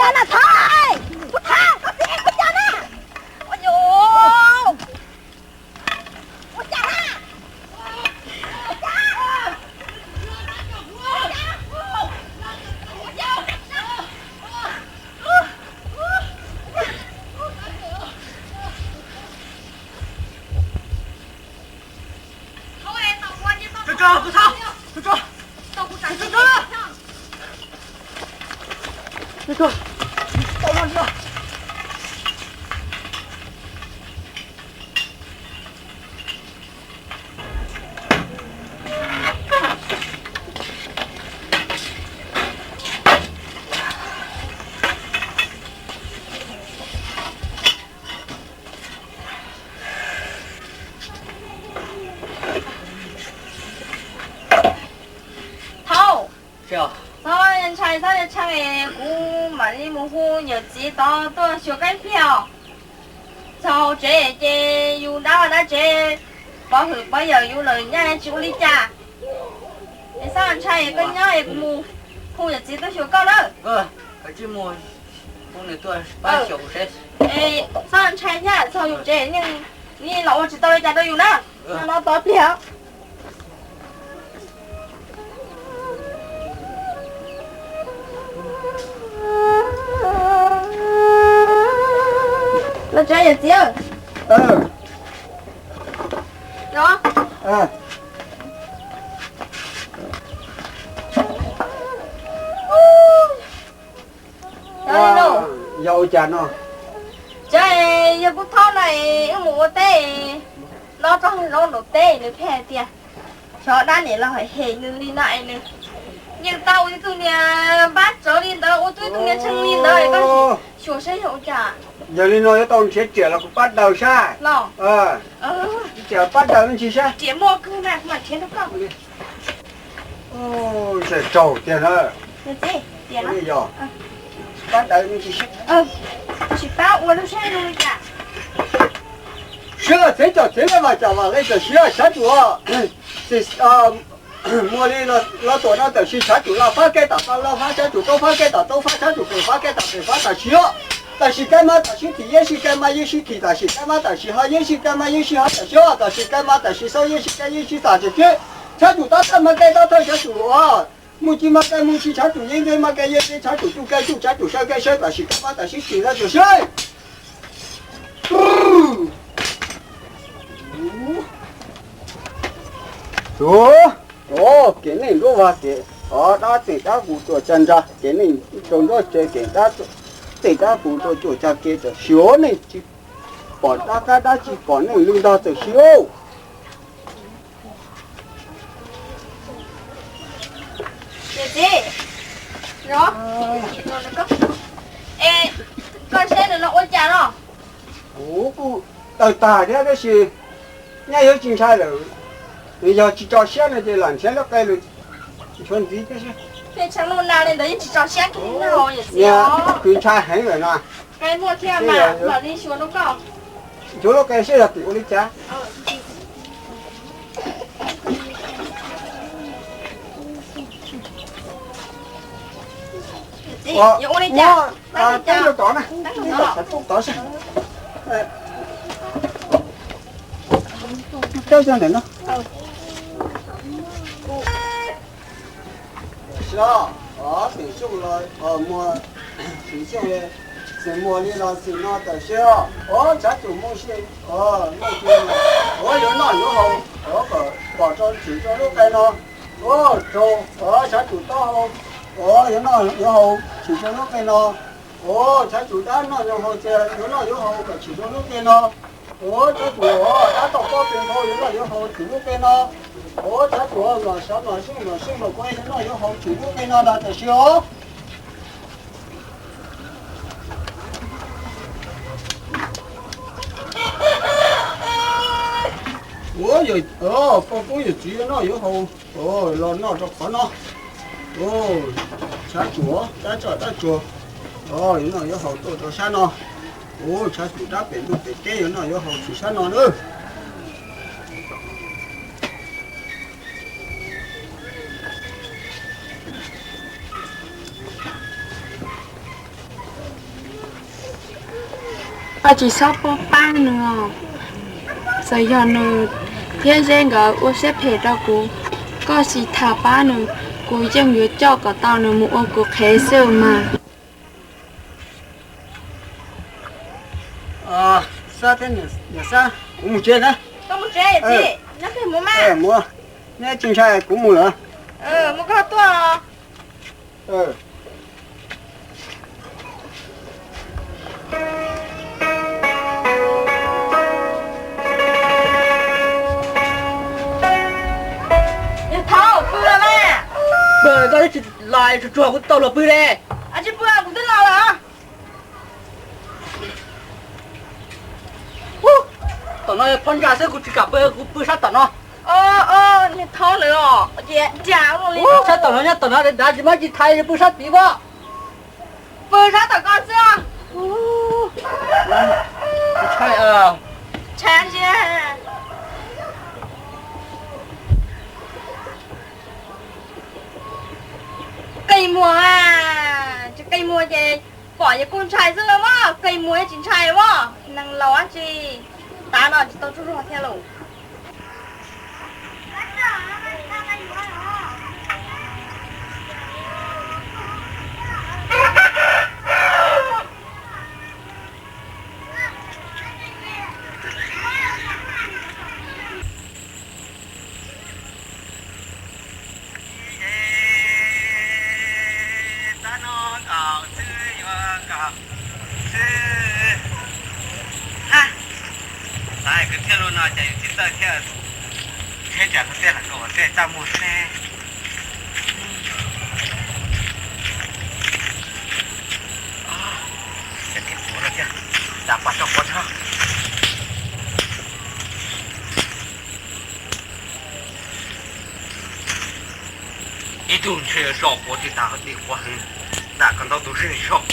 Cas na Thov, ua Thov, koj txiv ua cas na? Ua cas na? Thaub, txhob ntshai txhob ntshai, kuv mam li mus hu yawm txiv tod tuaj xyuas kab pliag os. Txog hauv tsev ces yus dab vaj dab tsev, pov hwm pov yawm yus lawm nyaj tsis ua li cas. Es txhob ntshai, koj nyob es kuv mus hu yawm txiv tuaj xyuas koj na. Txhob ntshai thiab, txog yus tsev yeej los ua tsis tau li cas rau yus na. Nyob no tos pliag. Los tsev yawm txiv. Yog ua cas no? Tsev yog kuv thob no es wb mus ua teb, no txog zaub nraum teb nws pheej hais tias xyov dab niam los hem hem nws li no es nws yeej tau ua ib tug niag npab tsawv li ntawd, ua tau ib tug niag tsheej li ntawd es koj xyuas saib yog ua cas. Yog li no yuav tau nrhiav riam los kuv pab daws saib. Los, riam pab daws me ntsis saib. Riam muaj kawg mas kuv mam nrhiav rau koj. Ntshe raug tiag na. Yog, pab daws me ntsis saib. Tsis pab ua lub saib zoo li cas. Siab los txheeb cov txheeb los mas cov vam li cov siab sab tsum os. Muas li los tuam no tam sim sab tsum los fab ke tom los fab, sab tsum taub fab ke tom taub fab, sab tsum pem fab ke tom pem fab tam sim os. Tam sim kaij mas tam sim thim, yeej sib kaij mas yeej sib thim, tam sim kaij mas tam sim ho, yeej sib kaij mas yeej sib ho tam sim os, tam sim kaij mas tam sim xaub, yeej sib kaij yeej sib xam tam sim. Sab tsum tab thawj mas kaij tab thawj, sab tsum os. Mus ci mas kaij mus ci, sab tsum yeej nce mas kaij yeej nce, sab tsum tsuj kaij tsuj, sab tsum sawb kaij sawb, tam sim kaij mas tam sim thim, sab tsum sawb. Tus, kev neej nruab vag kev, dab txeem dab kuv tuam tsa ntsa, kev neej rau nruab tsev kev dab txeem dab kuv rau cuam tsa kev tam sim os, neej tsis pom dab qab dab tsis pom neej lwj ntag tam sim os. Niam txiv, es koj saib nws no ua cas no? Kuv kuj tawg tag thiab tab sis nyaj yuav tsis ntshai lawm. Nws yog tsis tso siab no ces lam nrhiav lub qe lus nchuav ntxiv thiab xwb. Pheej tshee nuj nas li ntawd yeej tsis tso siab kiag li no, niam txiv. Kuv ntshai heev lawm no. Qe muaj thiab mas mam li xyuas rau koj. Nchuav lub qe seb yog tim ua li cas. Yuav ua li cas? Teb rau tod na, teb rau tod seb. Coj coj ntawm no. Tam sim no, Xeem Xyooj los, Muas, Xeem Xyooj, Xeem Muas li los xwm no tam sim os, tshav tsum mus si, ua yuav noj yuav haus, kom pom rau tshwm rau lub qe no, rau, tshav tsum taub hau, yuav noj yuav haus tshwm rau lub qe no, tshav tsum dab noj nyob haus ces yuav noj yuav haus kom tshwm rau lub qe no. Ua tshav tsum dab toj pob pes nkaus yuav noj yuav haus tshwm lub qe no. Ua tshav tsum los xyov los xyuj los xyuj los kuj yuav noj yuav haus tshwm lub qe no ntag tam sim os. Ua, poj koob yawm txiv yuav noj yuav haus los noj rau qhov no. Tshav tsum dab toj dab tsuag yuav noj yuav haus tuaj rau sab no. Ua tshav tsum dab pem ntuj pem teb yuav noj yuav haus tshwm sab no na. Koj tsis txhob pub pab nws os. Txawm yog nws thiab Zeb nkawd ua siab phem rau kuv, koj tsis tham pab nws, kuv yeej yuav coj kom tau nws mus ua kuv qhev xwb mas. Kuv mus tsev na. Neb tsis ntshai kuv mus lawm. Yog thaum pw los mas. Pw tsis los tsuag tsuag kuv tau los pw li. Tsis pw kuv twb los lawm. Tom no yog phab ntsa xwb kuv tsis kam pw, kuv pw sab tom no. Niag thaub lawm os, sab tom no nyob tom no dav tsis muaj tsis thaiv, pw sab tid pab. Pw sab tom ko xwb. Ntshai, ntshai. Qi muag, tsis qi muag ces pom ces kuj ntshai xwb los mas, qi muag tsis ntshai mas, neeg laus dab tsi, tav no tsis tau tsuj zog thiab lauj. Tab no nkaus xwb yuav nkaus xwb. Xav kwv txhiaj lub no ces yus tsis txawj thiab. Tsheb tsam kuv tiaj los kaum tej txaj muag xwb ne. Tiaj quav no thiab, tas pas tso quav thiab. Ib tug ntshe tso quav tsis tas, dim quav heev, tas kom ntau tus zej zog.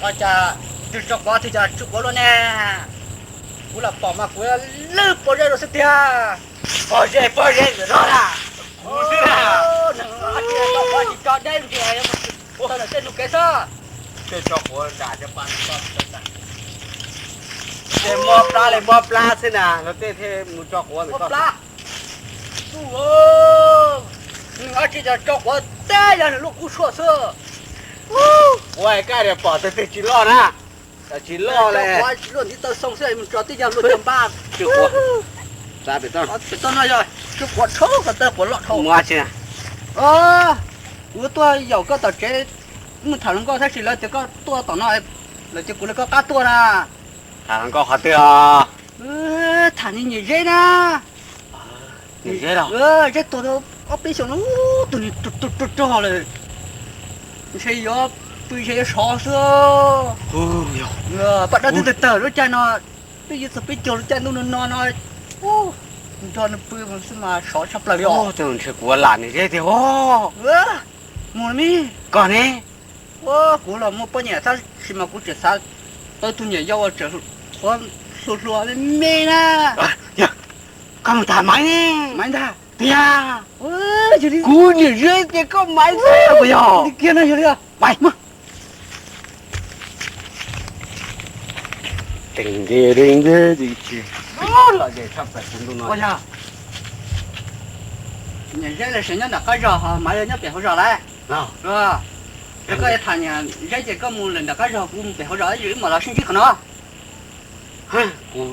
Ua cas twg tso quav twg cas tsis quav luaj ne? Kuv los pom mas kuv lwj pob zeb rau xwb tiag. Pob zeb, pob zeb ntawm no na. Kuv xwb na. Tso quav tsis tso deb ntsis, tau ntawm tej nus kev xwb. Tej tso quav nram cov pas no. Tej mob plab li mob plab xwb na, luag tej thiaj mus tso quav ntawm ko. Nws ob tsi cov tso quav teb yog nws lub kub suab xwb. Ua kab pom tag twg tsis loj na. Tsis loj li. Quav tsis luaj ntiv taw xoo xwb, mus tso twb yog luaj cov npab. Pem toj no yog tsis quav tshauv ko, tawg quav loj dhau. Kuv tuaj yaum koj tom tsev, mus tham hluas nkauj tab sis lawv tias koj tuaj tom no, lawv tias kuv li koj qab tuaj na. Tham hluas nkauj qhov twg os? Tham niag Zeb na. Zeb tuag tau ob peb xyoos no, tus niag rog rog lawm, ntshe yuav pw ntshe yuav sov xwb. Paj dab twb tawg tawg lub caij no, twb yuav txog peb caug lub caij ntuj no no no, nrog nws pw xwb mas sov tshaj plaws li os. Ntshe kuv ua lam niag Zeb tiag os. Mus li koj ne. Kuv los muaj poj niam tab sis mas kuv tseem xav tau tus niam yau uas tseem qhuav hluas hluas me me na. Koj mus tham Maiv ne. Maiv ntag. Tiag. Kuv niam Zeb tias koj Maiv xwb puas yog? Li kiag no yog li. Maiv. Teem nce li nce tsis los ces tshaj plaws kuv ntuj no. Niam Zeb los seem nyob nram qab zos, Maiv los nyob pem hauv zos lawm. Yog koj tham niam Zeb ces koj mus lawm nram qab zos, kuv mus pem hauv zos, wb mam los sib ntsib qhov no. Kuv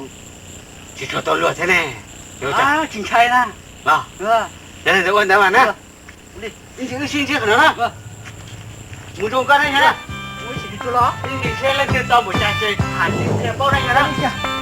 tsis tshua tau luag thiab ne. Tsis ntshai na. Los, ua ntawd mas na. Wb sib ntsib qhov no na. Mus zoo koj na yog na. Wb sib ntsib leej twg tau npaum cas ces tham tsis paub na yog na.